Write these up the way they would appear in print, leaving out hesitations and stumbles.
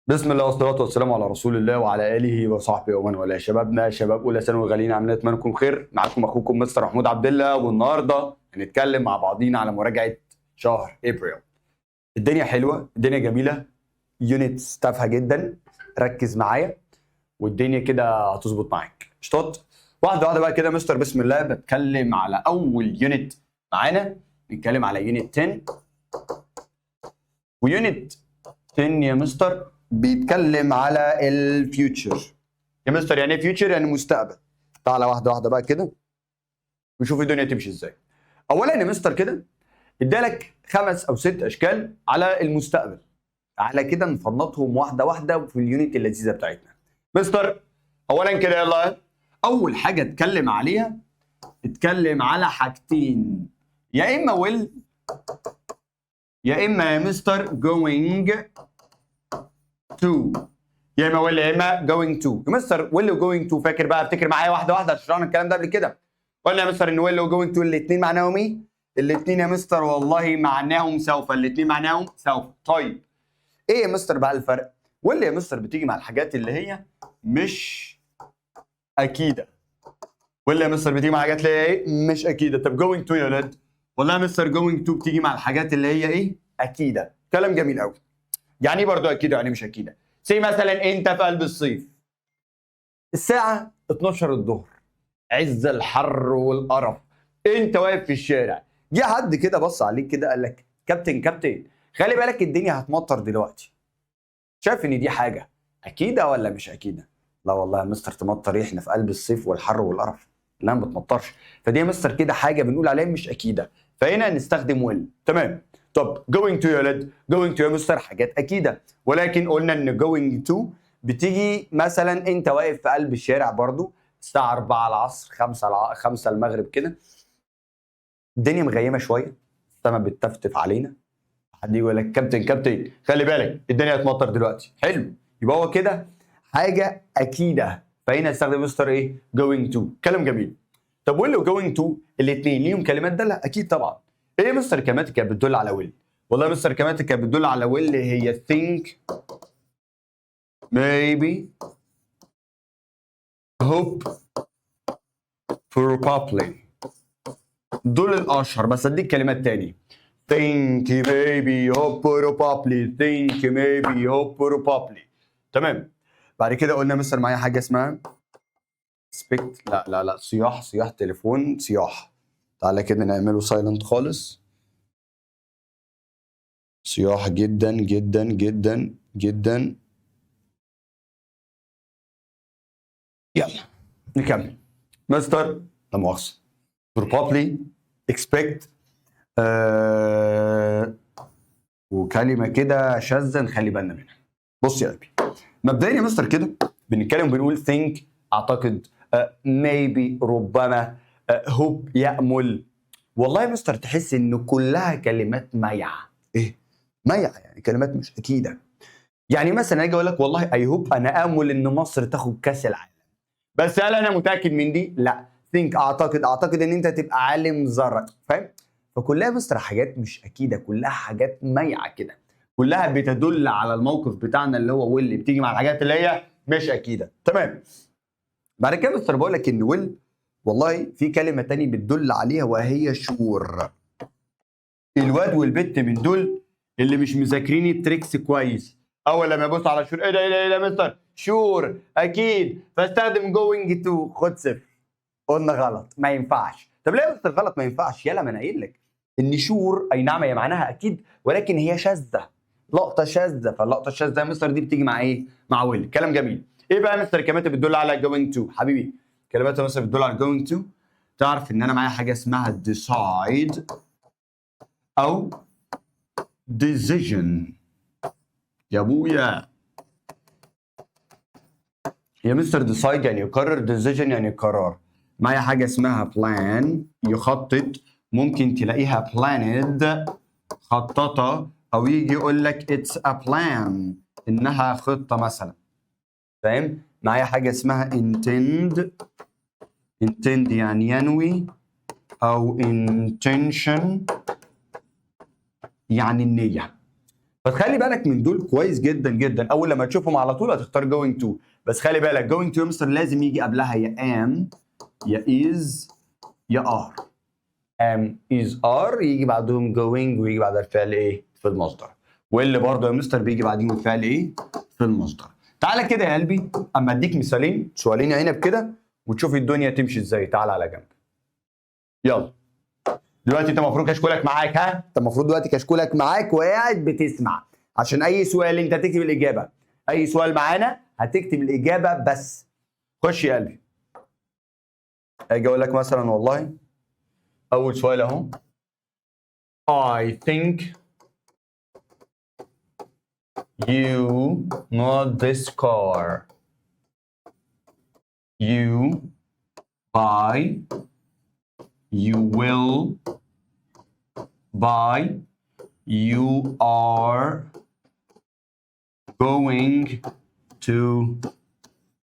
بسم الله والصلاة والسلام على رسول الله وعلى آله وصحبه ومن والاه. شبابنا، شباب أولى ثانوي غاليين، عاملين إيه؟ أتمنى تكونوا بخير. معاكم أخوكم مستر محمود عبد الله، والنهارده هنتكلم مع بعضينا على مراجعة شهر أبريل. الدنيا حلوة، الدنيا جميلة، units تافهة جدا، ركز معايا والدنيا كده هتظبط معاك. قشطات؟ واحدة واحدة بقى كده مستر. بسم الله، بتكلم على أول unit معانا، نتكلم على unit 10. و unit 10 يا مستر بيتكلم على ال future. يا مستر يعني ايه future؟ يعني مستقبل. تعالى واحدة واحدة بقى كده ونشوف الدنيا تمشي ازاي. اولا يا مستر كده ادالك خمس او ست اشكال على المستقبل، تعالى كده نفنطهم واحدة واحدة في ال unit اللذيذة بتاعتنا. مستر اولا كده يلا، اول حاجة اتكلم عليها، اتكلم على حاجتين: يا اما will يا اما يا مستر going to. يا اما will يا اما going to. يا مستر will و going to، فاكر بقى؟ افتكر معايا واحدة واحده، شرحنا الكلام ده قبل كده. قلنا يا مستر ان will و going to الاثنين معناهم ايه؟ الاثنين يا مستر والله معناهم سوف، الاثنين معناهم سوف. طيب ايه يا مستر بقى الفرق؟ will يا مستر بتيجي مع الحاجات اللي هي مش اكيده. will يا مستر بتيجي مع الحاجات اللي هي ايه؟ مش اكيده. طب going to يا ولاد؟ والله يا مستر going to بتيجي مع الحاجات اللي هي ايه؟ اكيده. كلام جميل قوي. يعني ايه برضو اكيدة يعني مش اكيده؟ زي مثلا انت في قلب الصيف، الساعة 12 الظهر، عز الحر والقرف، انت واقف في الشارع، جه حد كده بص عليك كده قال لك: كابتن كابتن، خلي بالك الدنيا هتمطر دلوقتي. شايف ان دي حاجة اكيدة ولا مش اكيده؟ لا والله يا مستر، تمطر ايه؟ احنا في قلب الصيف والحر والقرف. لا ما بتمطرش. فدي يا مستر كده حاجة بنقول عليها مش اكيده، فهنا نستخدم will. تمام. طب going to يا ولاد؟ going to يا مستر حاجات اكيده، ولكن قلنا ان going to بتيجي مثلا انت واقف في قلب الشارع برضو الساعة 4 العصر، 5 المغرب كده، الدنيا مغيمه شويه، السما بتتفتف علينا، حد يقول لك: كابتن كابتن، خلي بالك الدنيا هتمطر دلوقتي. حلو، يبقى هو كده حاجة اكيده، فهنا استخدم مستر ايه؟ going to. كلام جميل. طب will و going to الاثنين ليهم كلمات داله؟ اكيد طبعا. ايه يا مستر كلمات كانت بتدل على will؟ والله يا مستر كلمات كانت بتدل على will هي think، maybe، hope، probably. دول الاشهر، بس اديك كلمات تاني: think، maybe، hope، probably. think، maybe، hope، probably. تمام. بعد كده قلنا مثلا معايا حاجة اسمها expect. لا لا لا، صياح صياح، تليفون صياح. تعالى كده نعمله silent خالص. صياح جدا جدا جدا جدا. يلا نكمل مستر. لا مؤاخذة، probably، expect، وكلمة كده شاذة نخلي بالنا منها. بص يا قلبي، مبدئيا يا مستر كده بنتكلم وبنقول think اعتقد، maybe ربما، hope يأمل. والله يا مستر تحس ان كلها كلمات مايعة. ايه مايعة؟ يعني كلمات مش اكيدة. يعني مثلا اجي اقول لك والله I hope، انا امل ان مصر تاخد كاس العالم، بس هل انا متاكد من دي؟ لا. think اعتقد، اعتقد ان انت تبقى عالم ذره، فاهم؟ فكلها مستر حاجات مش اكيده، كلها حاجات مايعه كده، كلها بتدل على الموقف بتاعنا اللي هو will بتيجي مع الحاجات اللي هي مش اكيده. تمام. بعد كده مستر بقول لك ان will والله في كلمة تاني بتدل عليها وهي sure. الواد والبت من دول اللي مش مذاكرين ال tricks كويس، اول لما يبص على sure: ايه ده ايه ده ايه ده مستر؟ sure اكيد، فاستخدم going to، خد صفر. قلنا غلط، ما ينفعش. طب ليه يا مستر غلط ما ينفعش؟ يلا ما انا قايل لك ان sure اي نعم هي معناها اكيد، ولكن هي شاذه، لقطة شاذه. فاللقطه الشاذة يا مستر دي بتيجي مع ايه؟ مع will. كلام جميل. ايه بقى يا مستر الكلمات اللي بتدل على going to؟ حبيبي كلمات يا مستر بتدل على going to، تعرف ان انا معايا حاجة اسمها decide او decision. يا ابويا يا مستر decide يعني يقرر، decision يعني قرار. معايا حاجة اسمها plan يخطط، ممكن تلاقيها planned خططه، او يجي يقول لك it's a plan انها خطه مثلا، فاهم؟ معايا حاجة اسمها intend، intend يعني ينوي، او intention يعني النيه. فتخلي بالك من دول كويس جدا جدا. اول لما تشوفهم على طول هتختار going to. بس خلي بالك، going to يا مستر لازم يجي قبلها يا am يا is يا are. am، is، are، يجي بعدهم going ويجي بعد الفعل ايه؟ في المصدر. واللي برضه يا مستر بيجي بعدين الفعل ايه؟ في المصدر. تعالى كده يا قلبي اما اديك مثالين، سؤالين عنب كده، وتشوف الدنيا تمشي ازاي. تعالى على جنب. يلا، دلوقتي انت المفروض كشكولك معاك. ها، انت المفروض دلوقتي كشكولك معاك وقاعد بتسمع، عشان اي سؤال انت تكتب الاجابه. اي سؤال معانا هتكتب الاجابة بس. خش يا قلبي. اجي اقول لك مثلا والله اول سؤال اهو: I think you not this car، you buy، you will buy، you are going to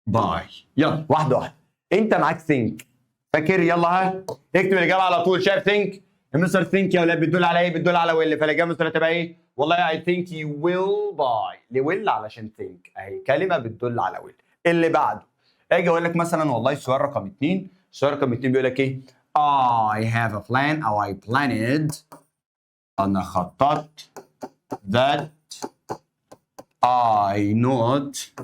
buy. يلا واحدة واحدة. انت معاك think، فاكر؟ يلا ها، اكتب الإجابة على طول. شايف think يا مستر؟ think يا ولاد بتدل على ايه؟ بتدل على will. فالإجابة مستر هتبقى ايه؟ والله I think you will buy. ليه will؟ علشان think اهي كلمة بتدل على will. اللي بعده، اجي اقول لك مثلا والله السؤال رقم 2. السؤال رقم 2 بيقول لك ايه؟ I have a plan او I planned، انا خططت، that I not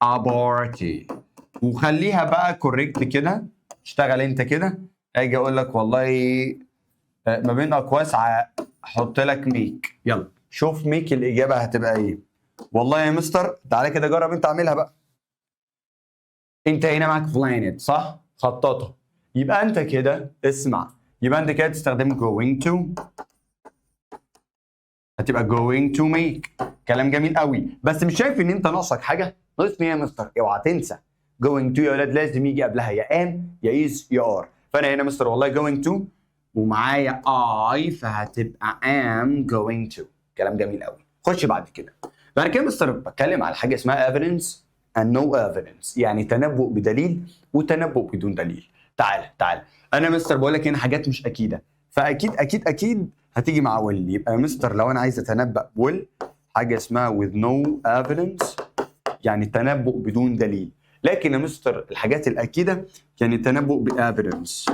a party. وخليها بقى correct كده، اشتغل انت كده. اجي اقول لك والله ما بين اقواس احط لك make. يلا شوف make الاجابة هتبقى ايه. والله يا مستر تعالى كده جرب انت اعملها بقى. انت هنا معاك planned، صح؟ خططها. يبقى انت كده، اسمع، يبقى انت كده تستخدم going to، هتبقى going to make. كلام جميل قوي، بس مش شايف ان انت ناقصك حاجه؟ ناقصني ايه يا مستر؟ اوعى تنسى، going to يا ولاد لازم يجي قبلها يا am يا is يا are. فانا هنا مستر والله going to ومعايا I، فهتبقى am going to. كلام جميل قوي. خش بعد كده. بعد كده مستر بتكلم على حاجة اسمها evidence and no evidence، يعني تنبؤ بدليل وتنبؤ بدون دليل. تعال تعال، انا مستر بقول لك هنا حاجات مش اكيده، فاكيد اكيد اكيد هتيجي مع will. يبقى يا مستر لو انا عايز اتنبأ will، حاجة اسمها with no evidence، يعني تنبؤ بدون دليل. لكن يا مستر الحاجات الاكيده يعني تنبؤ ب evidence،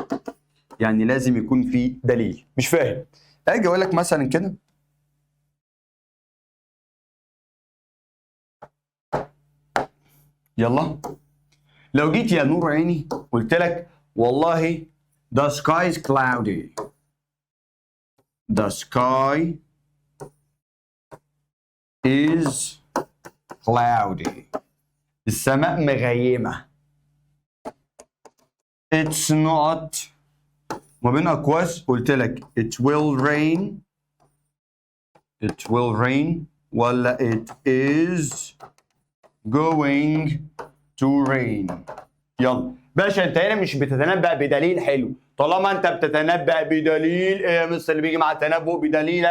يعني لازم يكون في دليل. مش فاهم؟ اجي اقول لك مثلا كده، يلا لو جيت يا نور عيني قلت لك والله the sky is cloudy، the sky is cloudy، السماء مغيمة، it's not، ما بين أقواس قلت لك it will rain، it will rain ولا it is going to rain؟ يلا باشا، انت هنا مش بتتنبأ بدليل. حلو، طالما انت بتتنبأ بدليل، ايه يا مستر اللي بيجي مع التنبؤ بدليل؟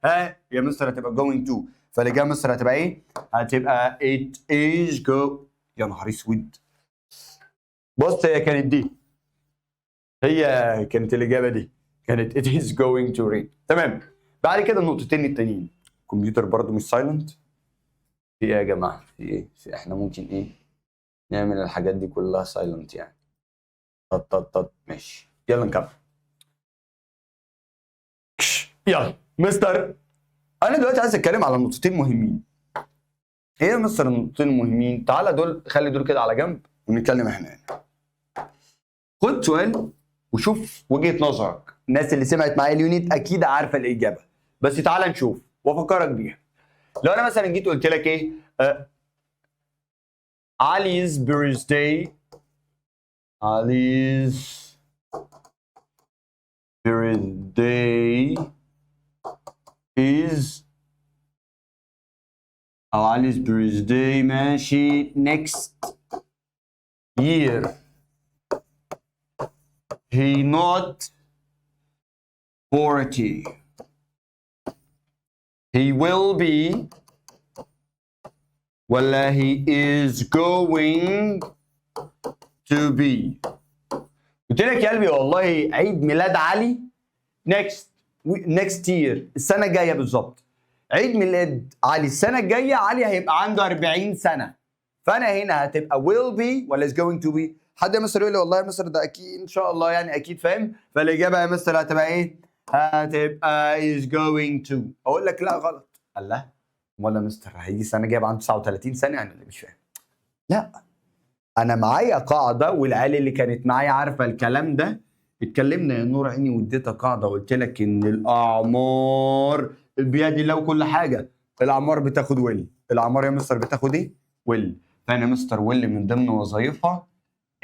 ها يا مستر، هتبقى going to. فالإجابة مستر هتبقى ايه؟ هتبقى it is go. يا نهار اسود، بص، هي كانت دي، هي كانت الإجابة دي كانت it is going to rain. تمام. بعد كده النقطتين التانيين. الكمبيوتر برضو مش silent. في ايه يا جماعة؟ في ايه؟ في احنا ممكن ايه نعمل الحاجات دي كلها silent يعني. طب طب طب، ماشي، يلا نكمل. يلا مستر، انا دلوقتي عايز اتكلم على نقطتين مهمين. ايه يا مستر النقطتين المهمين؟ تعالى دول، خلي دول كده على جنب ونتكلم احنا هنا. خد سؤال وشوف وجهة نظرك. الناس اللي سمعت معايا ال unit اكيد عارفه الاجابه، بس تعالى نشوف وافكرك بيها. لو انا مثلا جيت قلت لك ايه؟ Ali's birthday، Ali's birthday is أو Ali's birthday، ماشي، next year، he not 40، he will be ولا he is going to be؟ قلت لك يا قلبي والله عيد ميلاد علي next year، السنة الجاية بالظبط. عيد ميلاد علي السنة الجايه، علي هيبقى عنده 40 سنه. فانا هنا هتبقى will be ولا is going to be؟ حد يا مستر يقول لي والله يا مستر ده اكيد ان شاء الله، يعني اكيد، فاهم؟ فالاجابه يا مستر هتبقى ايه؟ هتبقى is going to. اقول لك لا، غلط. الله، ولا مستر هيجي السنة الجاية عنده 39 سنة يعني؟ اللي مش فاهم. لا، انا معايا قاعده، والعيال اللي كانت معايا عارفه الكلام ده. اتكلمنا يا نور عيني واديتك قاعدة وقلت لك ان الاعمار بيد الله وكل حاجه. الاعمار بتاخد will. الاعمار يا مستر بتاخد ايه؟ will. فانا يا مستر will من ضمن وظائفها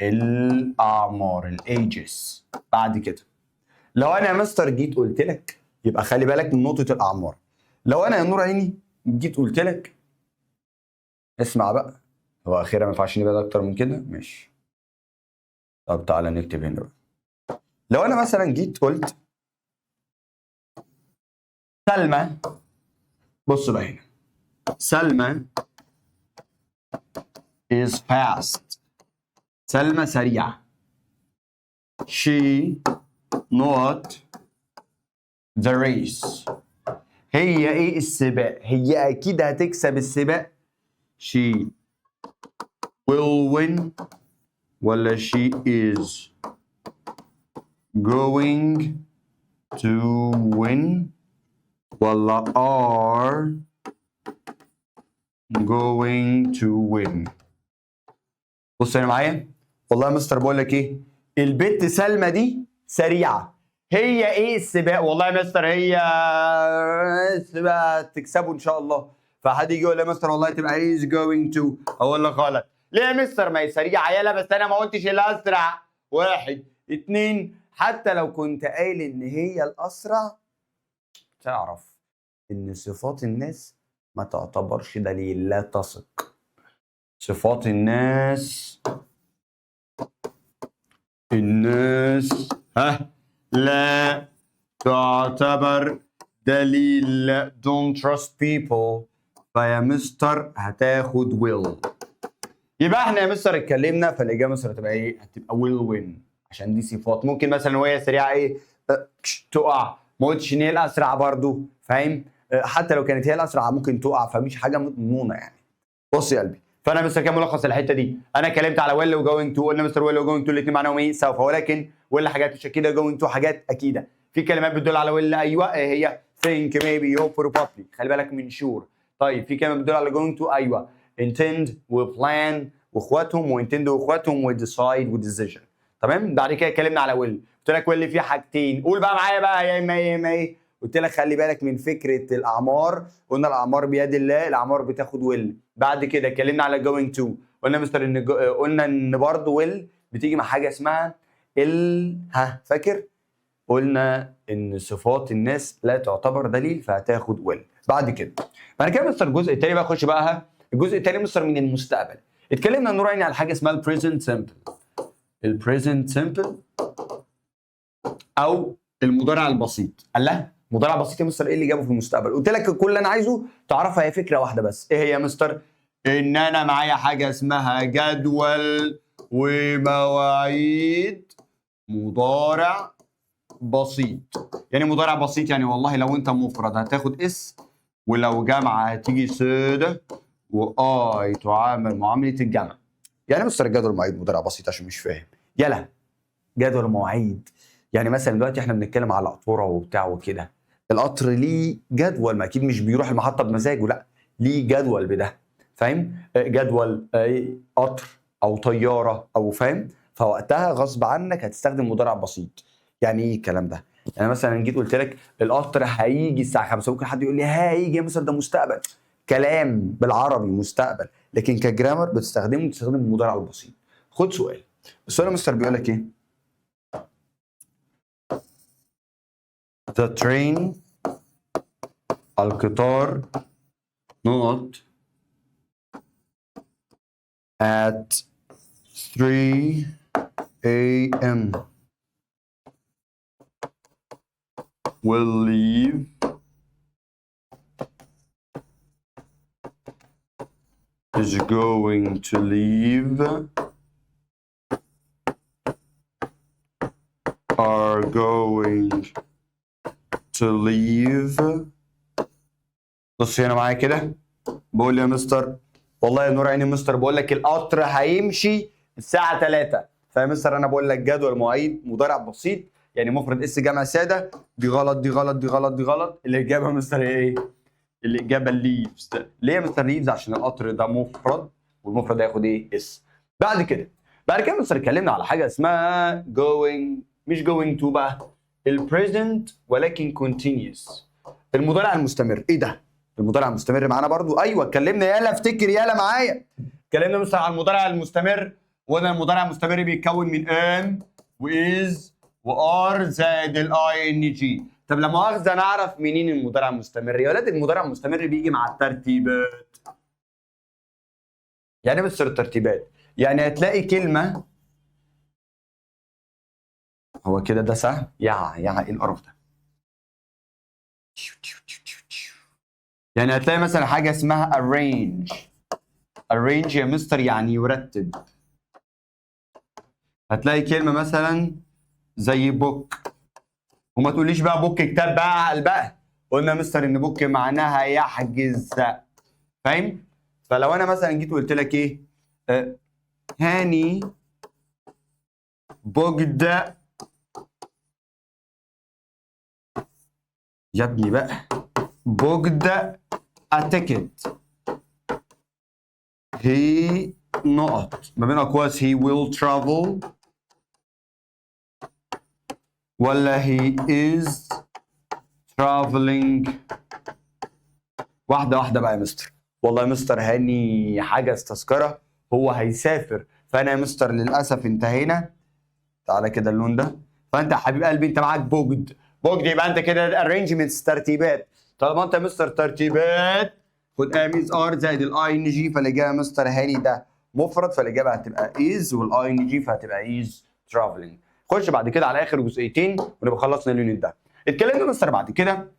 الاعمار، ال ages. بعد كده لو انا يا مستر جيت قلت لك، يبقى خلي بالك من نقطة الاعمار. لو انا يا نور عيني جيت قلت لك، اسمع بقى، هو اخيرا ما ينفعش نبعد اكتر من كده؟ ماشي. طب تعالى نكتب هنا بقى. لو انا مثلا جيت قلت سلمى، بص بقى هنا، سلمى is fast، سلمى سريعة، she not the race. هي ايه السباق؟ هي اكيد هتكسب السباق. she will win ولا she is going to win ولا are going to win؟ بص هنا معايا، والله يا مستر بقول لك ايه، البت سلمى دي سريعه، هي ايه السباق؟ والله يا مستر هي السباق تكسبه ان شاء الله. فحد يجي يقول لي يا مستر والله تبقى is going to. اقول لك غلط. ليه يا مستر؟ ما هي سريعة يلا، بس انا ما قلتش الاسرع. واحد، اتنين، حتى لو كنت قايل ان هي الاسرع، تعرف ان صفات الناس ما تعتبرش دليل. لا تثق صفات الناس. الناس ها لا تعتبر دليل. don't trust people. فيا مستر هتاخد will. يبقى احنا يا مستر اتكلمنا، فالاجابه مستر هتبقى ايه؟ هتبقى will win، عشان دي صفات. ممكن مثلا وهي سريعة ايه تقع. ما قلتش ان هي الاسرع برضو، فاهم؟ حتى لو كانت هي الاسرع ممكن تقع، فمش حاجة مضمونه يعني. بص يا قلبي، فانا مستر كام ملخص الحتة دي؟ انا اتكلمت على will و going to. قلنا مستر will و going to الاثنين معناهم ايه؟ سوف، ولكن will حاجات مش اكيده، going to حاجات اكيده. في كلمات بتدل على will؟ ايوه، ايه هي؟ think، maybe، hope، probably. خلي بالك من sure. طيب، في كلمة بتدل على going to؟ ايوه، intend و plan واخواتهم، و intend واخواتهم، و decide و decision. تمام. بعد كده اتكلمنا على will. قلت لك will فيه حاجتين، قول بقى معايا بقى، يا اما ايه يا اما ايه. قلت لك خلي بالك من فكرة الاعمار. قلنا الاعمار بيد الله، الاعمار بتاخد will. بعد كده اتكلمنا على going to. قلنا مستر ان قلنا ان برضه will بتيجي مع حاجة اسمها ال ها، فاكر؟ قلنا ان صفات الناس لا تعتبر دليل، فهتاخد will. بعد كده مستر الجزء التاني بقى، خش بقى ها. الجزء التاني مستر من المستقبل. اتكلمنا نور عيني على حاجة اسمها ال present simple. ال present simple او المضارع البسيط. قال لها مضارع بسيط يا مستر، ايه اللي جابه في المستقبل؟ قلت لك كل اللي انا عايزه تعرفها هي فكرة واحدة بس. ايه هي يا مستر؟ ان انا معايا حاجة اسمها جدول ومواعيد مضارع بسيط. يعني مضارع بسيط يعني والله لو انت مفرد هتاخد s، ولو جمع هتيجي ساده، و i تعامل معاملة الجمع. يعني مستر جدول مواعيد مضارع بسيط، عشان مش فاهم. يلا، جدول مواعيد يعني مثلا دلوقتي احنا بنتكلم على قطوره وبتاع وكده. القطر ليه جدول، ما اكيد مش بيروح المحطة بمزاجه، لا، ليه جدول بده، فاهم؟ جدول قطر او طيارة او فاهم؟ فوقتها غصب عنك هتستخدم مضارع بسيط. يعني ايه الكلام ده؟ يعني مثلا جيت قلت لك القطر هيجي الساعة 5، ممكن حد يقول لي هيجي مثلا ده مستقبل. كلام بالعربي مستقبل، لكن ك grammar بتستخدم المضارع البسيط. خد سؤال. السؤال يا مستر بيقول لك ايه؟ The train، القطار، نقط at 3 a.m. will leave، is going to leave، are going to leave بص هنا معايا كده، بقول لي يا مستر، والله يا نور عيني مستر، بقول لك القطر هيمشي الساعة 3. فيا مستر انا بقول لك جدول مواعيد مضارع بسيط، يعني مفرد s جمع ساده. دي غلط، دي غلط، دي غلط، دي غلط. الاجابة يا مستر ايه؟ الاجابة leaves. ليه يا مستر leaves؟ عشان القطر ده مفرد، والمفرد هياخد ايه؟ s. بعد كده مستر اتكلمنا على حاجة اسمها going، مش going to بقى، ال present ولكن continuous، المضارع المستمر. ايه ده؟ المضارع المستمر معانا برضو؟ ايوه اتكلمنا، يلا افتكر، يلا معايا. اتكلمنا مثلا على المضارع المستمر، وقلنا المضارع المستمر بيتكون من am و is و are زائد ال ing. طب لا مؤاخذة، نعرف منين المضارع المستمر يا ولاد؟ المضارع المستمر بيجي مع الترتيبات. يعني ايه بس الترتيبات؟ يعني هتلاقي كلمه، هو كده ده سهم، يا ايه القرف ده؟ يعني هتلاقي مثلا حاجة اسمها arrange. arrange يا مستر يعني يرتب. هتلاقي كلمة مثلا زي book، وما تقوليش بقى book كتاب بقى، عقل بقى. قلنا يا مستر ان book معناها يحجز، فاهم؟ فلو انا مثلا جيت وقلت لك ايه؟ هاني booked، يا ابني بقى، booked a ticket، he نقط ما بين اقواس he will travel ولا he is traveling. واحدة واحدة بقى يا مستر. والله يا مستر هاني حجز تذكرة، هو هيسافر، فأنا يا مستر للأسف انتهينا. تعالى كده اللون ده. فأنت يا حبيب قلبي أنت معاك booked، booked يبقى أنت كده arrangements ترتيبات. طالما أنت يا مستر ترتيبات خد am is are زائد ال ing، فالإجابة يا مستر هاني ده مفرد، فالإجابة هتبقى is وال ing، فهتبقى is traveling. خش بعد كده على آخر جزئيتين ونبقى خلصنا ال unit ده. اتكلمنا مستر بعد كده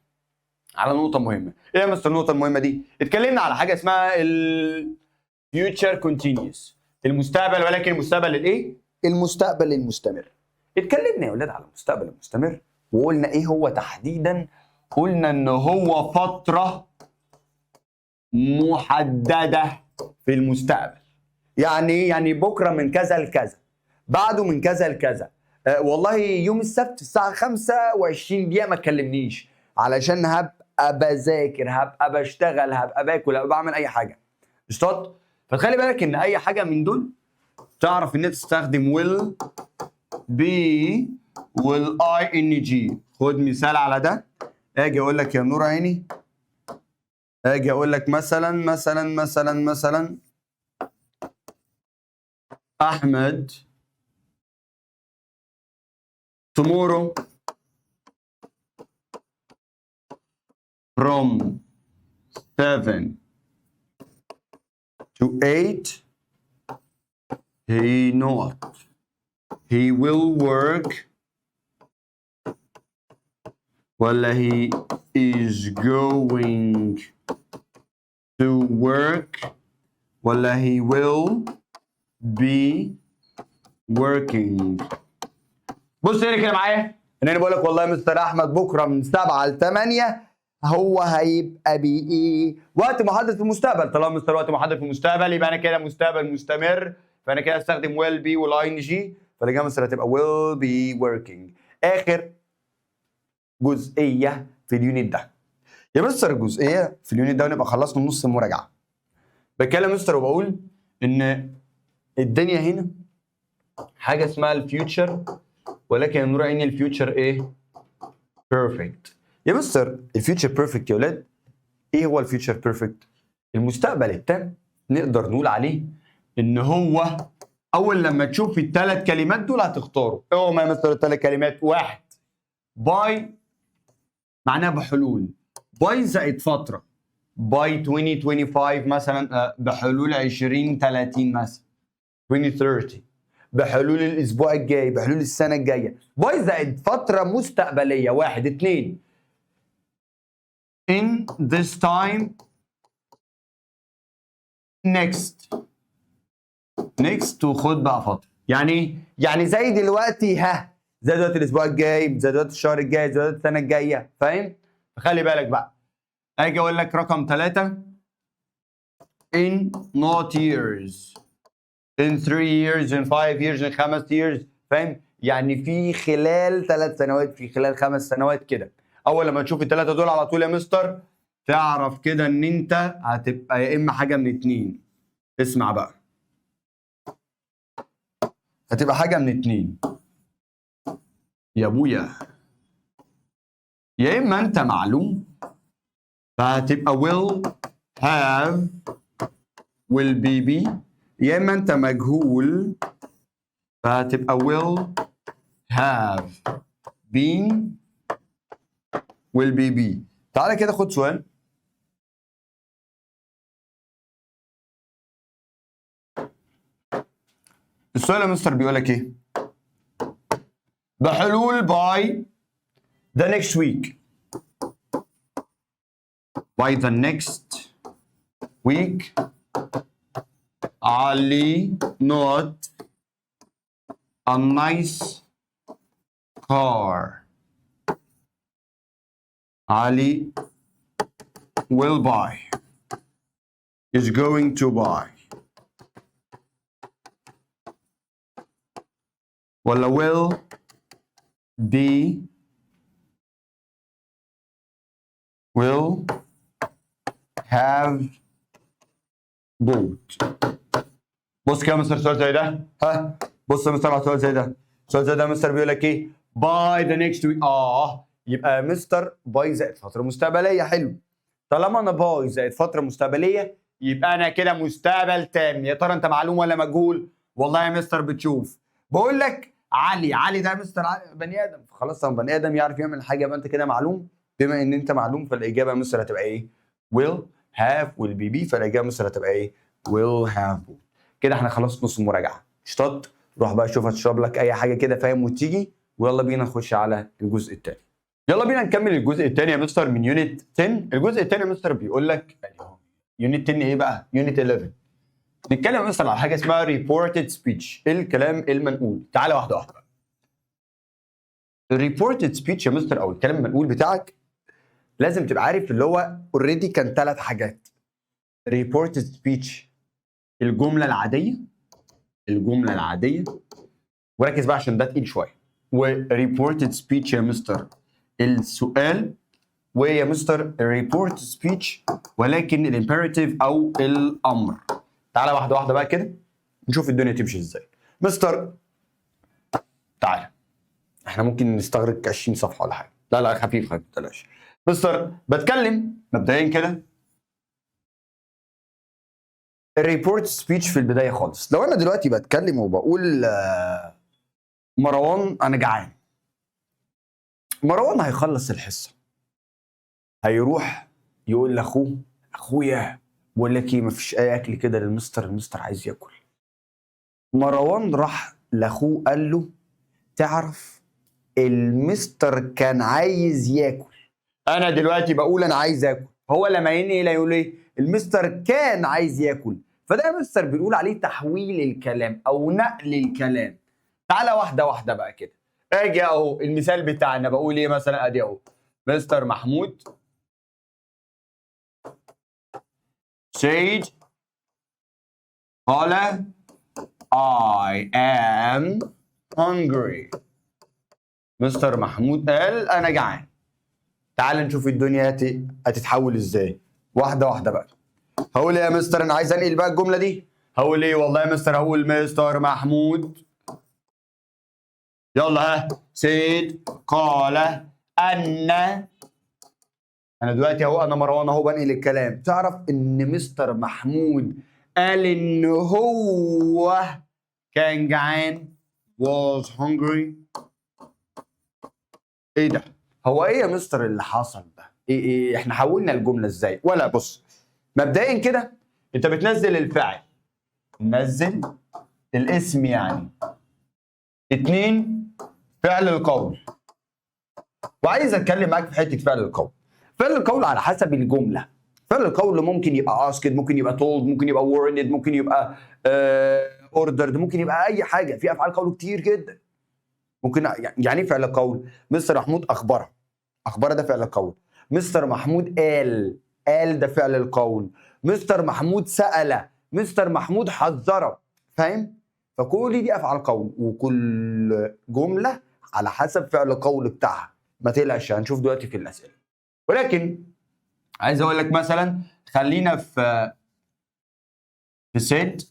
على نقطة مهمة. ايه يا مستر النقطة المهمة دي؟ اتكلمنا على حاجة اسمها ال future continuous، المستقبل، ولكن المستقبل الايه؟ المستقبل المستمر. اتكلمنا يا ولاد على المستقبل المستمر وقلنا ايه هو تحديدا؟ قلنا ان هو فترة محددة في المستقبل. يعني ايه؟ يعني بكرة من كذا لكذا، بعده من كذا لكذا. والله يوم السبت الساعة 25 دقيقة ما تكلمنيش علشان هبقى بذاكر، هبقى بشتغل، هبقى باكل، هبقى بعمل أي حاجة. قشطات؟ فتخلي بالك إن أي حاجة من دول تعرف إن أنت تستخدم will be وال ing. خد مثال على ده. أجي أقول لك يا نور عيني، أجي أقول لك مثلا مثلا مثلا مثلا أحمد tomorrow from 7 to 8 he not he will work ولا he is going to work ولا he will be working. بص هنا كده معايا ان انا بقول لك والله يا مستر احمد بكره من 7 ل 8 هو هيبقى بي ايه؟ وقت محدد في المستقبل. طالما مستر وقت محدد في المستقبل يبقى انا كده مستقبل مستمر، فانا كده استخدم will be وال ing، فالاجابه مستر هتبقى will be working. اخر جزئية في ال unit ده يا مستر، الجزئية في ال unit ده ونبقى خلصنا نص المراجعة. بتكلم مستر وبقول ان الدنيا هنا حاجة اسمها ال future، ولكن نور عيني ال future ايه؟ perfect. يا مستر ال future perfect يا ولاد، ايه هو ال future perfect؟ المستقبل التام نقدر نقول عليه ان هو اول لما تشوف الثلاث كلمات دول هتختاره. ايه هما يا مستر الثلاث كلمات؟ واحد by معناها بحلول، by زائد فترة، by 2025 مثلا، بحلول 2030 مثلا، 2030، بحلول الاسبوع الجاي، بحلول السنة الجاية، by زائد فترة مستقبلية. واحد. اتنين in this time next، next وخد بقى فترة. يعني ايه؟ يعني زي دلوقتي، ها زي دلوقتي الاسبوع الجاي، زي دلوقتي الشهر الجاي، زي دلوقتي السنة الجاية، فاهم؟ فخلي بالك بقى. اجي اقول لك رقم 3، in not years، in 3 years، in 5 years، in 5 years، فاهم؟ يعني في خلال 3 سنوات، في خلال 5 سنوات كده. اول لما تشوف الثلاثة دول على طول يا مستر تعرف كده ان انت هتبقى يا اما حاجة من اتنين. اسمع بقى، هتبقى حاجة من اتنين يا ابويا، يا اما انت معلوم فهتبقى will have will pp، يا اما انت مجهول فهتبقى will have been will pp. تعالى كده خد سؤال. السؤال يا مستر بيقول لك ايه؟ بحلول by the next week، by the next week علي not a nice car، علي will buy، is going to buy، ولا will be، will have bought. بص كده يا مستر، سؤال زي ده، ها بص يا مستر على سؤال زي ده. سؤال زي ده يا مستر بيقول لك ايه؟ by the next week. يبقى يا مستر by زائد فترة مستقبلية. حلو، طالما انا by زائد فترة مستقبلية يبقى انا كده مستقبل تام. يا ترى انت معلوم ولا مجهول؟ والله يا مستر بتشوف، بقول لك علي، علي ده يا مستر علي بني ادم، خلاص هو بني ادم يعرف يعمل حاجة، يبقى انت كده معلوم. بما ان انت معلوم فالاجابه يا مستر هتبقى ايه؟ will have will pp. فالاجابه يا مستر هتبقى ايه؟ will have bought. كده احنا خلصنا نص المراجعة. اشطط، روح بقى شوف هتشرب لك اي حاجة كده فاهم وتيجي، ويلا بينا نخش على الجزء الثاني. يلا بينا نكمل الجزء الثاني يا مستر من unit 10. الجزء الثاني يا مستر بيقول لك unit 10 ايه بقى؟ unit 11. نتكلم يا مستر على حاجة اسمها reported speech، الكلام المنقول. تعالى واحدة واحدة. ال reported speech يا مستر او الكلام المنقول بتاعك لازم تبقى عارف اللي هو already كان 3 حاجات. reported speech الجملة العادية، الجملة العادية، وركز بقى عشان ده تقيل شوية. و reported speech يا مستر السؤال، ويا مستر reported speech ولكن ال imperative او الامر. تعالى واحدة واحدة بقى كده نشوف الدنيا تمشي ازاي. مستر تعالى، احنا ممكن نستغرق 20 صفحة ولا حاجة. لا لا خفيف خفيف ما تقلقش. مستر بتكلم مبدئيا كده ال report speech في البداية خالص. لو انا دلوقتي بتكلم وبقول مروان انا جعان، مروان هيخلص الحصة هيروح يقول لاخوه، اخويا بقول لك ايه، مفيش اي اكل كده للمستر، المستر عايز ياكل. مروان راح لاخوه قال له تعرف المستر كان عايز ياكل، انا دلوقتي بقول انا عايز اكل، هو لما ينقل يقول ايه؟ المستر كان عايز ياكل. فده يا مستر بنقول عليه تحويل الكلام او نقل الكلام. تعالى واحدة واحدة بقى كده. اجي اهو المثال بتاعنا بقول ايه مثلا؟ ادي اهو مستر محمود said قال I am hungry. مستر محمود قال انا جعان. تعال نشوف الدنيا هتتحول ازاي واحدة واحدة بقى. هقول ايه يا مستر؟ انا عايز انقل بقى الجملة دي. هقول ايه؟ والله يا مستر هقول مستر محمود يلا ها said قال ان، انا دلوقتي اهو انا مروان اهو بنقل الكلام. تعرف ان مستر محمود قال ان هو كان جعان، was hungry. ايه ده؟ هو ايه يا مستر اللي حصل ده؟ ايه احنا حولنا الجملة ازاي؟ ولا بص مبدئيا كده انت بتنزل الفاعل، نزل الاسم يعني، 2 فعل القول. وعايز اتكلم معاك في حتة فعل القول. فعل القول على حسب الجملة. فعل القول ممكن يبقى asked، ممكن يبقى told، ممكن يبقى warned، ممكن يبقى ordered، ممكن يبقى اي حاجة. في افعال قول كتير جدا. ممكن يعني ايه فعل قول؟ مستر محمود اخبرها، اخبرها ده فعل قول. مستر محمود قال، قال ده فعل القول. مستر محمود سأل، مستر محمود حذره، فاهم؟ فكل دي افعال قول، وكل جملة على حسب فعل القول بتاعها. ما تقلقش هنشوف دلوقتي في الاسئلة. ولكن عايز اقول لك مثلا خلينا في said،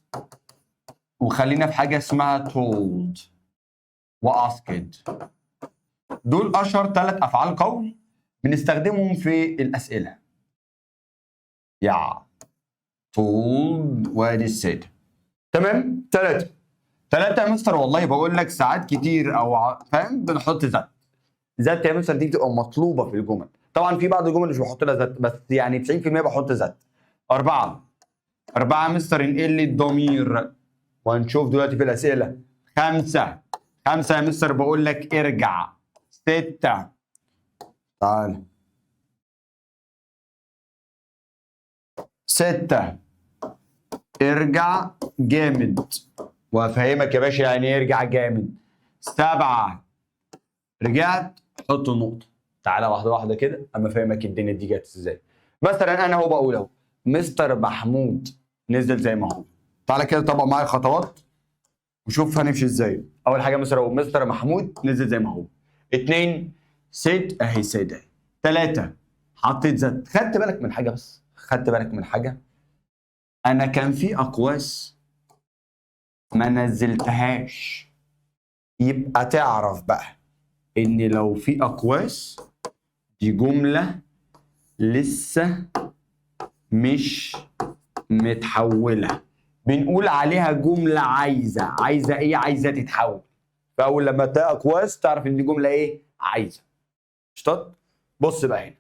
وخلينا في حاجة اسمها told و asked. دول اشهر 3 افعال قول بنستخدمهم في الاسئلة. يا told وادي said، تمام؟ ثلاثة يا مستر. والله بقول لك ساعات كتير او فاهم بنحط that. that يا مستر دي بتبقى مطلوبة في الجمل. طبعا في بعض الجمل مش بحط لها that، بس يعني 90% بحط that. أربعة مستر انقل لي الضمير، وهنشوف دلوقتي في الأسئلة. خمسة يا مستر بقول لك ارجع. 6، تعال 6 ارجع جامد، وافهمك يا باشا يعني ايه ارجع جامد. 7 رجعت حط النقطة. تعالى واحدة واحدة كده اما افهمك الدنيا دي جت ازاي. مثلا انا هو بقول اهو مستر محمود نزل زي ما هو. تعالى كده طبق معايا الخطوات وشوف هنمشي ازاي. اول حاجة مستر اهو مستر محمود نزل زي ما هو. 2 said اهي said اهي. 3 حطيت that. خدت بالك من حاجة؟ بس خدت بالك من حاجة؟ انا كان في اقواس ما نزلتهاش. يبقى تعرف بقى ان لو في اقواس دي جملة لسه مش متحوله، بنقول عليها جملة عايزه. عايزه ايه؟ عايزه تتحول. فاول لما تلاقي اقواس تعرف ان دي جملة ايه؟ عايزه. قشطات؟ بص بقى هنا،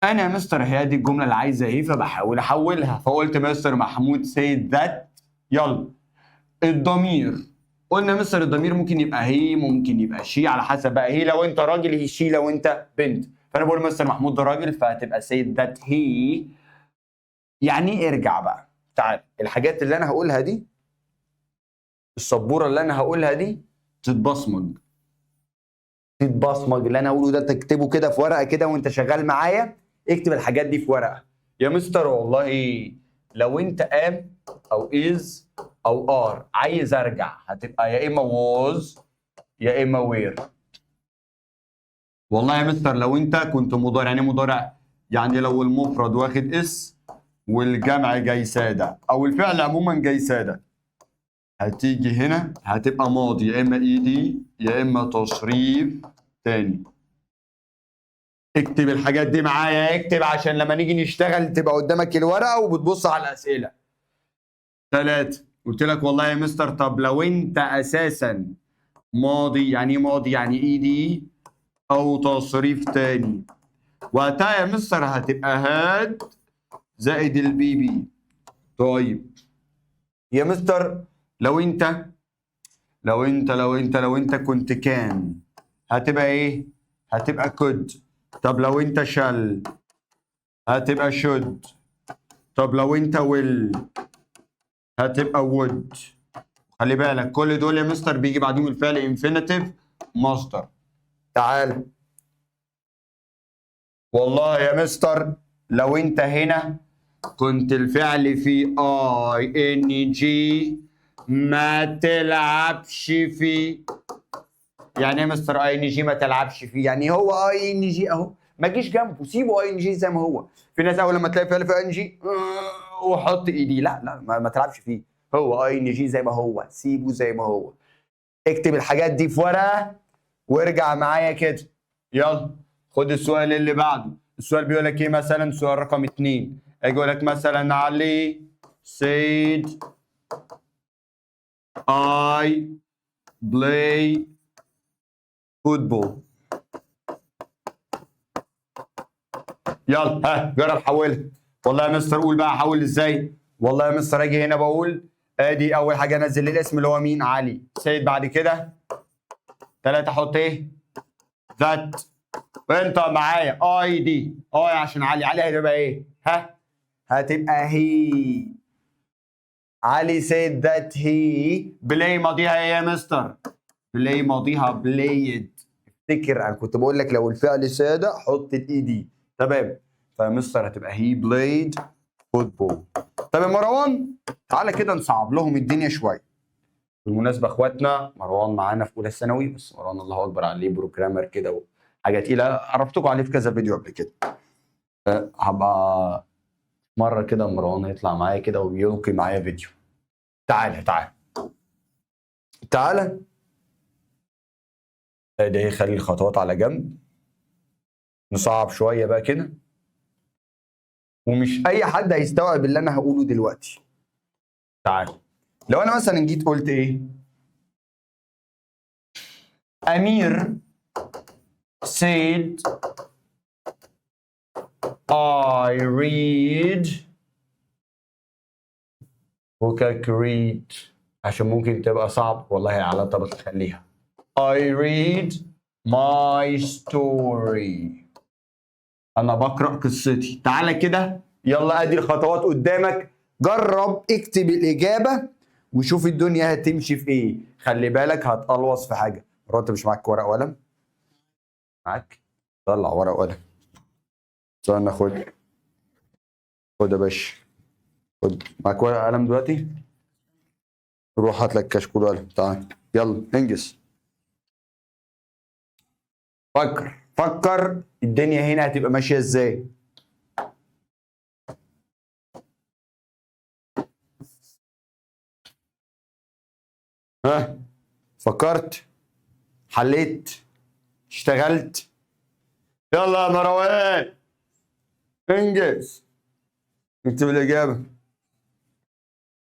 انا يا مستر هي دي الجملة اللي عايزه ايه، فبحاول احولها. فقلت مستر محمود said that. يلا الضمير، قلنا مستر الضمير ممكن يبقى he، ممكن يبقى she، على حسب بقى. he لو انت راجل، هي she لو انت بنت. فانا بقول مستر محمود ده راجل، فهتبقى said that he. يعني ايه ارجع بقى؟ تعال الحاجات اللي انا هقولها دي، السبوره اللي انا هقولها دي تتبصمج. تتبصمج اللي انا هقوله ده تكتبه كده في ورقة كده وانت شغال معايا. اكتب الحاجات دي في ورقة. يا مستر والله لو انت am او is او are عايز ارجع، هتبقى يا اما was يا اما were. والله يا مستر لو انت كنت مضارع، يعني مضارع يعني لو المفرد واخد s والجمع جاي ساده، او الفعل عموما جاي ساده، هتيجي هنا هتبقى ماضي، يا اما ed يا اما تصريف تاني. اكتب الحاجات دي معايا، اكتب عشان لما نيجي نشتغل تبقى قدامك الورقة وبتبص على الاسئلة. 3 قلت لك والله يا مستر طب لو انت اساسا ماضي، يعني ايه ماضي؟ يعني ed او تصريف تاني، وقتها يا مستر هتبقى had زائد ال pp. طيب يا مستر لو انت لو انت لو انت لو انت كنت can هتبقى ايه؟ هتبقى could. طب لو انت shall هتبقى should. طب لو انت will هتبقى would. خلي بالك كل دول يا مستر بيجي بعدهم الفعل infinitive مصدر. تعال والله يا مستر لو انت هنا كنت الفعل في ing ما تلعبش فيه. يعني ايه يا مستر ing ما تلعبش فيه؟ يعني هو ing اهو، ما تجيش جنبه، سيبه ing زي ما هو. في ناس اول لما تلاقي فعل في ing وحط ed، لا لا ما تلعبش فيه، هو ing زي ما هو، سيبه زي ما هو. اكتب الحاجات دي في ورقة وارجع معايا كده. يلا خد السؤال اللي بعده. السؤال بيقول لك ايه مثلا؟ سؤال رقم 2، اجي اقول لك مثلا علي said I play football. يلا ها جرب حولها. والله يا مستر قول بقى حول ازاي؟ والله يا مستر اجي هنا بقول ادي اول حاجة انزل لي الاسم اللي هو مين؟ علي. said بعد كده 3 احط ايه؟ that. انت معايا I دي I عشان علي، علي هتبقى ايه؟ ها هتبقى he. علي said that he play ماضيها ايه يا مستر؟ play ماضيها played. افتكر انا كنت بقول لك لو الفعل ساده حط ال ed، تمام؟ فمستر هتبقى he played football. طب يا مروان، تعالى كده نصعب لهم الدنيا شويه. بالمناسبة اخواتنا، مروان معانا في اولى ثانوي، بس مروان الله اكبر عليه، programmer كده وحاجه تقيله، عرفتكم عليه في كذا فيديو قبل كده. هبقى مرة كده مروان هيطلع معايا كده ويلقي معايا فيديو. تعالى تعالى تعالى، ده خلي الخطوات على جنب، نصعب شوية بقى كده، ومش اي حد هيستوعب اللي انا هقوله دلوقتي. تعالى، لو انا مثلا جيت قلت ايه؟ امير said I read، وكاك read عشان ممكن تبقى صعب والله على، طب خليها I read my story، انا بقرا قصتي. تعالى كده يلا، ادي الخطوات قدامك، جرب اكتب الاجابة وشوف الدنيا هتمشي في ايه. خلي بالك هتقلوص في حاجه. انت مش معاك ورقة وقلم؟ معاك؟ طلع ورقة وقلم. استنى، خد خد يا باشا، خد. معاك ورقة وقلم دلوقتي؟ روح هات لك كشكول وقلم. تعال يلا انجز. فكر فكر، الدنيا هنا هتبقى ماشية ازاي. ها، فكرت؟ حليت؟ اشتغلت؟ يلا يا مروان انجز، اكتب الاجابة،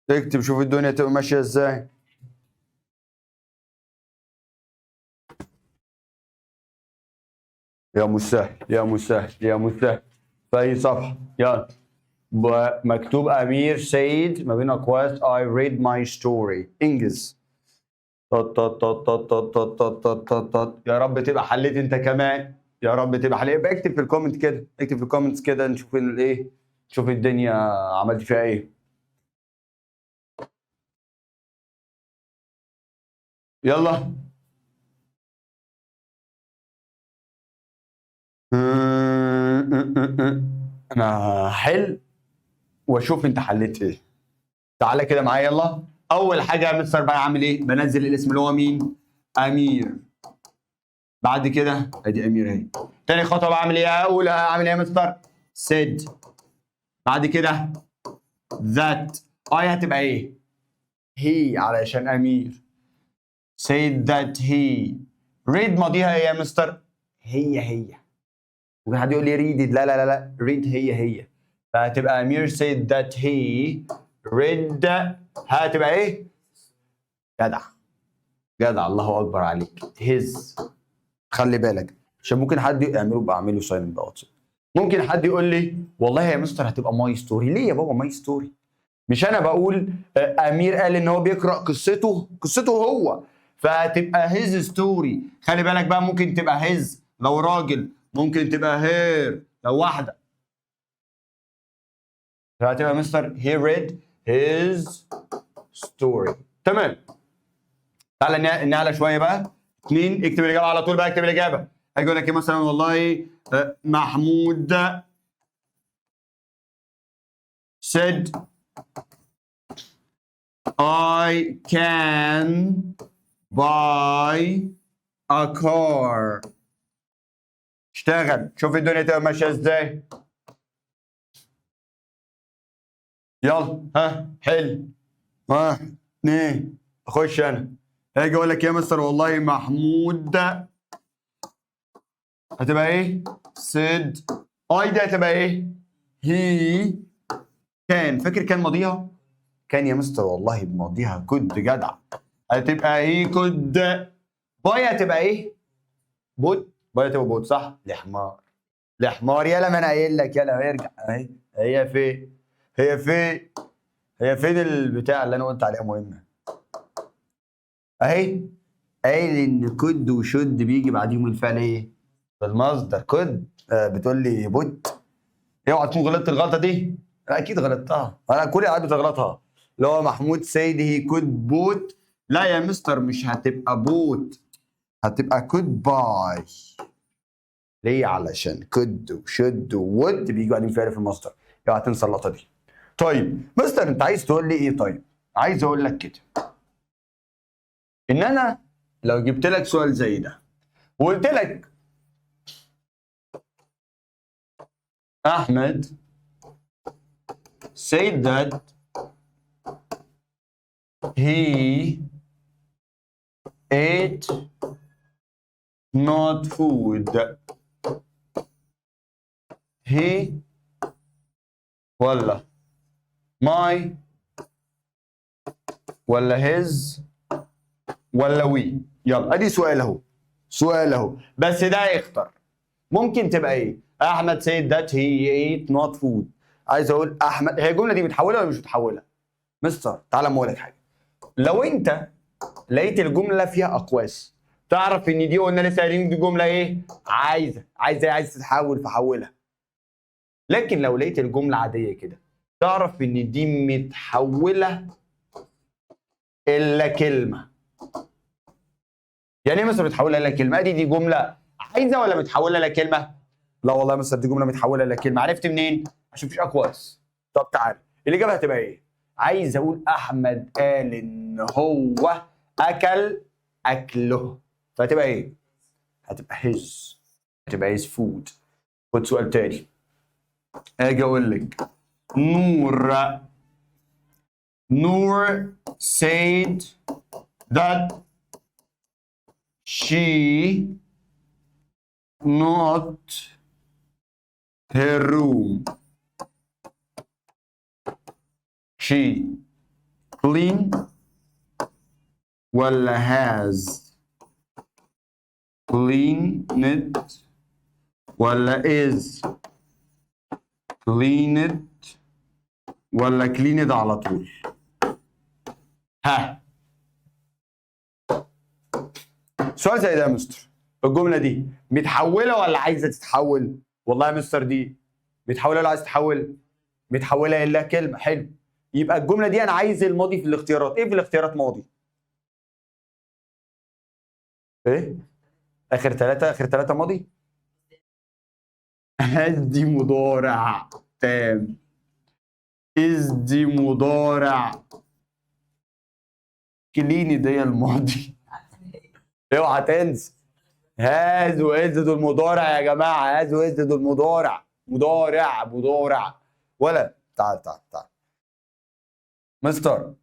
اكتب، شوف الدنيا تبقى ماشية ازاي. يا مسهل يا مسهل يا مسهل. في اي صفحة؟ يلا، مكتوب امير said ما بين اقواس I read my story. انجز. طط طط طط طط طط طط طط طط. يا رب تبقى حليت انت كمان، يا رب تبقى حليت. يبقى اكتب في ال comment كده، اكتب في ال comments كده، نشوف الايه، نشوف الدنيا عملت فيها ايه. يلا انا هحل واشوف انت حليت ايه. تعالى كده معايا يلا. اول حاجة يا مستر بقى عامل ايه؟ بنزل الاسم اللي هو مين؟ امير. بعد كده ادي امير اهي. تاني خطوة بعمل ايه؟ اقول اعمل ايه يا مستر؟ said. بعد كده that I هتبقى ايه؟ he علشان امير. said that he read ماضيها ايه يا مستر؟ هي هي. ممكن حد يقول لي read، لا لا لا لا، read هي هي. فهتبقى امير said that he read، هتبقى ايه؟ جدع جدع، الله اكبر عليك. his. خلي بالك عشان ممكن حد يعمله، بعمله silent بقى واتساب. ممكن حد يقول لي والله يا مستر هتبقى my story. ليه يا بابا my story؟ مش انا بقول امير قال ان هو بيقرا قصته، قصته هو، فهتبقى his story. خلي بالك بقى، ممكن تبقى his لو راجل، ممكن تبقى her لو واحدة. فهتبقى مستر he read his story. تمام. تعالى نعلى شوية بقى. 2، اكتب الاجابة على طول بقى، اكتب الاجابة. هاجي اقول لك ايه مثلا؟ والله محمود said I can buy a car. اشتغل، شوف الدنيا تبقى ماشية ازاي. يلا ها حل. 1 2، اخش انا. هاجي اقول لك يا مستر والله محمود هتبقى ايه؟ said I دي هتبقى ايه؟ he can. فاكر كان ماضيها؟ كان يا مستر والله بماضيها could. جدع. هتبقى he could buy هتبقى ايه؟ bought. buy هتبقى bought صح؟ الحمار الحمار. يلا ما انا قايل لك، يلا ارجع اهي. هي فين؟ هي فين؟ هي فين البتاع اللي انا قلت عليها مهمة؟ اهي. قايل ان could و should بيجي بعديهم الفعل ايه؟ بالمصدر. could بتقول لي bought. اوعى تكون غلطت الغلطة دي. انا اكيد غلطتها، انا كل قاعد بتغلطها. اللي هو محمود said he could bought. لا يا مستر مش هتبقى bought، هتبقى could buy. ليه؟ علشان could و should و would بيجي بعدين فعل في المصدر. اوعى تنسى اللقطة دي. طيب مستر، انت عايز تقول لي ايه؟ طيب، عايز اقول لك كده ان انا لو جبت لك سؤال زي ده وقلت لك احمد said that he ate not food، he ولا my ولا his ولا we؟ يلا، ادي سؤال اهو، سؤال اهو، بس ده اختر. ممكن تبقى ايه؟ احمد said that he ate not food. عايز اقول احمد، هي الجملة دي متحوله ولا مش متحوله؟ مستر، تعالى اما اقول لك حاجه. لو انت لقيت الجملة فيها اقواس، تعرف ان دي، قلنا لسه قايلين، دي جملة ايه؟ عايزه تتحول، فحولها. لكن لو لقيت الجملة عادية كده، تعرف ان دي متحوله الا كلمه. يعني ايه مثلا متحوله الا كلمه؟ دي جملة عايزه ولا متحوله الا كلمه؟ لا والله يا مستر، دي جملة متحوله الا كلمه. عرفت منين؟ عشان مفيش اقواس. طب تعال، الاجابة هتبقى ايه؟ عايز اقول احمد قال ان هو اكل اكله، فهتبقى ايه؟ هتبقى his، هتبقى his food. خد سؤال تاني. اجي اقول لك نور، نور said that she not her room، she clean ولا has cleaned ولا is cleaned ولا cleaned على طول؟ ها، سؤال زي ده يا مستر، الجملة دي متحوله ولا عايزه تتحول؟ والله يا مستر، دي متحوله ولا عايز تتحول؟ متحوله الا كلمه. حلو، يبقى الجملة دي انا عايز الماضي في الاختيارات. ايه في الاختيارات ماضي؟ ايه اخر ثلاثه؟ اخر ثلاثة ماضي. has دي مضارع تام، is دي مضارع، cleaned دي الماضي. اوعى تنسى has و is دول مضارع يا جماعه، has و is دول مضارع، مضارع، مضارع. ولا تعال تعال تعال مستر،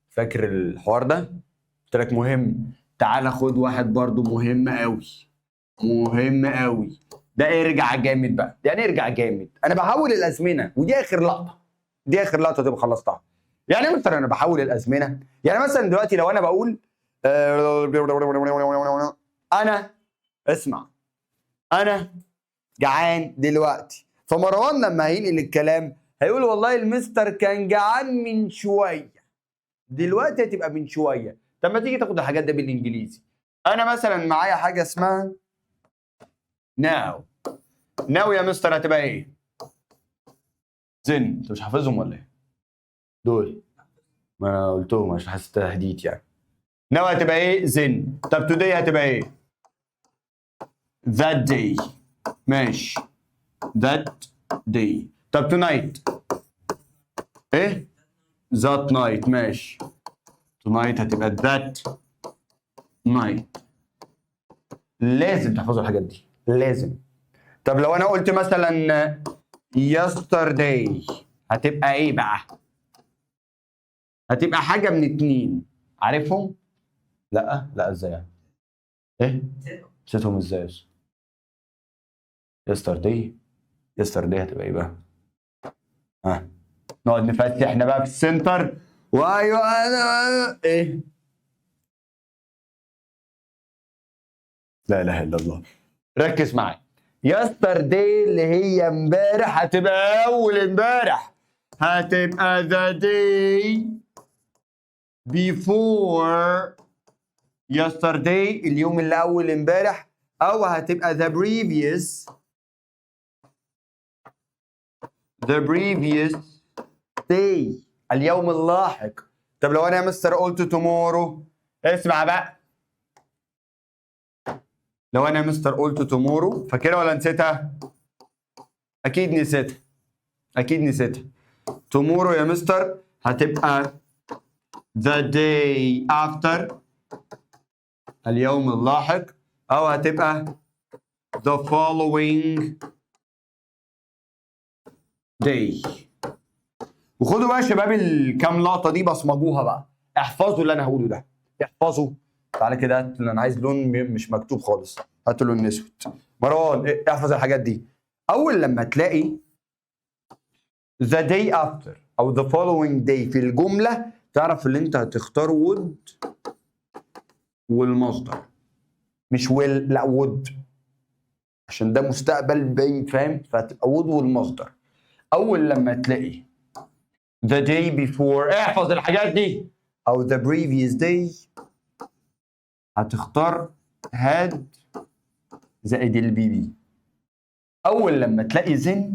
فاكر الحوار ده؟ قلت لك مهم. تعال خد واحد برضو مهم قوي، مهم قوي ده. ارجع جامد بقى. يعني ارجع جامد، انا بحول الازمنه، ودي اخر لقطه، دي اخر لقطة تبقى خلصتها. يعني ايه مستر انا بحول الازمنه؟ يعني مثلا دلوقتي لو انا بقول انا، اسمع، انا جعان دلوقتي، فمروان لما هينقل الكلام هيقول والله المستر كان جعان من شويه، دلوقتي هتبقى من شويه. طب ما تيجي تاخد الحاجات ده بالانجليزي. انا مثلا معايا حاجة اسمها now. now يا مستر هتبقى ايه؟ then. انت مش حافظهم ولا ايه؟ دول ما انا قلتهم عشان حاسس تهديد يعني. now هتبقى ايه؟ then. طب today هتبقى ايه؟ that day. ماشي، that day. طب tonight ايه؟ that night. ماشي، tonight هتبقى that night. لازم تحفظوا الحاجات دي، لازم. طب لو انا قلت مثلا yesterday هتبقى ايه بقى؟ هتبقى حاجة من اتنين، عارفهم؟ لا لا، ازاي يعني؟ ايه؟ نسيتهم ازاي؟ yesterday، yesterday هتبقى ايه بقى؟ ها، نقعد نفتح احنا بقى في ال center وايوة انا ايه؟ لا اله الا الله. ركز معايا، yesterday اللي هي امبارح هتبقى اول امبارح، هتبقى the day before yesterday، اليوم اللي اول امبارح، او هتبقى the previous day، اليوم اللاحق. طب لو انا يا مستر قلت tomorrow؟ اسمع بقى. لو انا يا مستر قلت tomorrow، فاكرها ولا نسيتها؟ اكيد نسيتها، اكيد نسيتها. tomorrow يا مستر هتبقى the day after، اليوم اللاحق، او هتبقى the following day. وخدوا بقى يا شباب الكام لقطة دي بصمجوها بقى، احفظوا اللي انا هقوله ده، احفظوا. تعالى كده هات، انا عايز لون مش مكتوب خالص، هاتوا لون اسود. مروان احفظ الحاجات دي. اول لما تلاقي the day after او the following day في الجمله، تعرف اللي انت هتختار would والمصدر، مش will، لا would، عشان ده مستقبل بعيد، فاهم؟ فهتبقى would والمصدر. اول لما تلاقي the day before، احفظ الحاجات دي، او the previous day، هتختار had زائد ال PP. اول لما تلاقي then،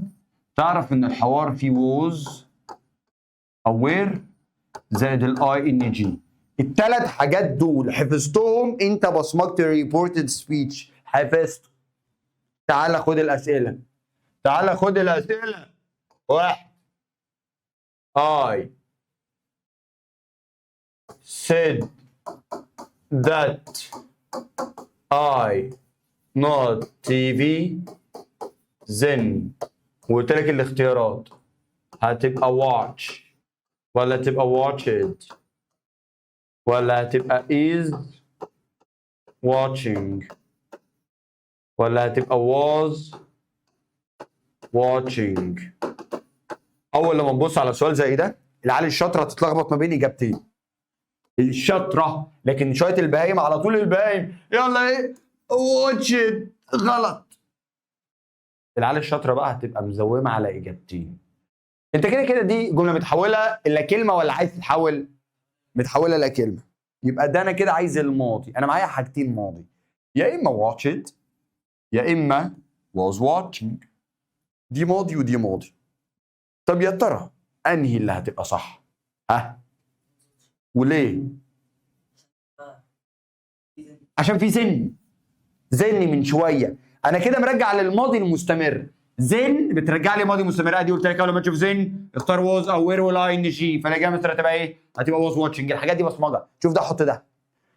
تعرف ان الحوار فيه was او were زائد ال ing. الثلاث حاجات دول حفظتهم، انت بصمجت reported speech، حفظت. تعال خد الاسئله، تعال خد الاسئله. واحد، I said that I not TV then، وقلت لك الاختيارات هتبقى watch ولا تبقى watched ولا هتبقى is watching ولا هتبقى was watching؟ اول لما نبص على سؤال زي ده، العيال الشاطره تتلخبط ما بين اجابتين، الشاطره، لكن شوية البهايم على طول، البهايم يلا ايه؟ watched، غلط. العيال الشاطره بقى هتبقى مزومه على اجابتين. انت كده كده دي جملة متحوله الى كلمة ولا عايز تتحول؟ متحوله الى كلمه، يبقى ده انا كده عايز الماضي. انا معايا حاجتين ماضي، يا اما watched يا اما was watching. دي ماضي ودي ماضي. طب يا ترى انهي اللي هتبقى صح؟ ها، وليه؟ عشان في then، then من شوية انا كده مرجع للماضي المستمر. then بترجع لي ماضي مستمر. ادي قلت لك اول ما تشوف then اختار was او were وال ing. فالاجابه مثلا هتبقى ايه؟ هتبقى was watching. الحاجات دي بصمجه. شوف ده حط ده،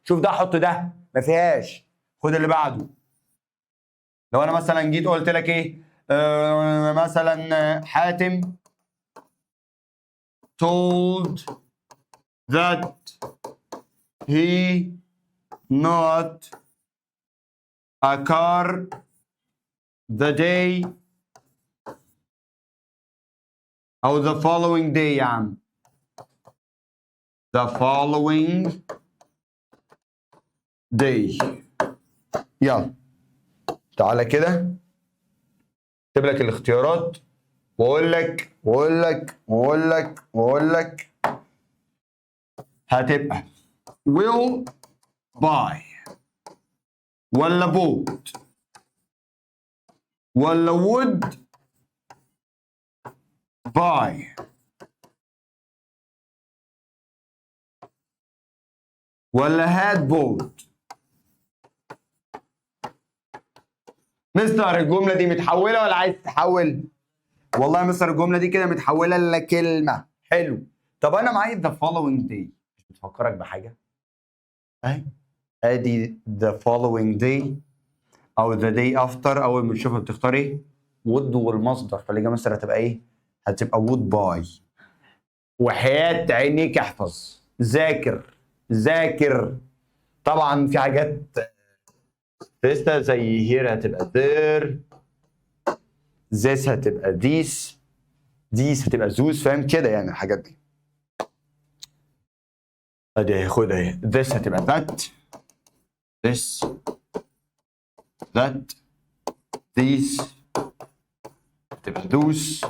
شوف ده حط ده، ما فيهاش. خد اللي بعده. لو انا مثلا جيت قلت لك ايه؟ مثلا حاتم told that he not a car the day أو the following day يا عم، the following day. يلا تعالى كده اكتب لك الاختيارات واقول لك واقول لك واقول لك واقول لك هتبقى will buy ولا bought ولا would buy ولا had bought؟ مستر الجملة دي متحولة ولا عايز تحول؟ والله يا مستر الجملة دي كده متحولة لكلمة. حلو. طب أنا معايا the following day، مش بتفكرك بحاجة؟ أهي ادي the following day او the day after. اول ما تشوفها بتختار ايه؟ would والمصدر. فالاجابه مثلا هتبقى ايه؟ هتبقى would buy. وحياة عينيك احفظ، ذاكر ذاكر. طبعا في حاجات لسه زي here هتبقى there، this هتبقى these، these هتبقى those، فاهم كده يعني الحاجات دي. ادي اهي، خد اهي، this هتبقى that، this that، these هتبقى those،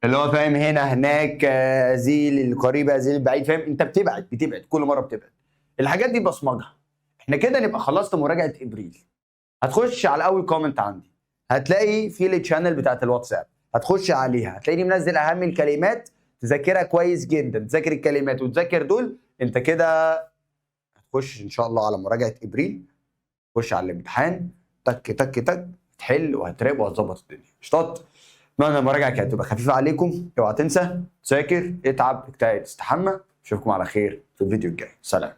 اللي هو فاهم هنا هناك، زيل القريبة زيل البعيد، فاهم؟ انت بتبعد بتبعد كل مرة بتبعد. الحاجات دي بصمجها. احنا كده نبقى خلصنا مراجعه ابريل. هتخش على اول comment عندي هتلاقي في ال channel بتاعت الواتساب، هتخش عليها هتلاقيني منزل اهم الكلمات، تذاكرها كويس جدا، تذاكر الكلمات وتذاكر دول، انت كده هتخش ان شاء الله على مراجعه ابريل. خش على الامتحان تك تك تك، تحل وهتراقب وهتظبط الدنيا. قشطات. اتمنى المراجعة كانت تبقى خفيفة عليكم. اوعى تنسى تذاكر، اتعب، اجتهد، استحمى. اشوفكم على خير في الفيديو الجاي. سلام.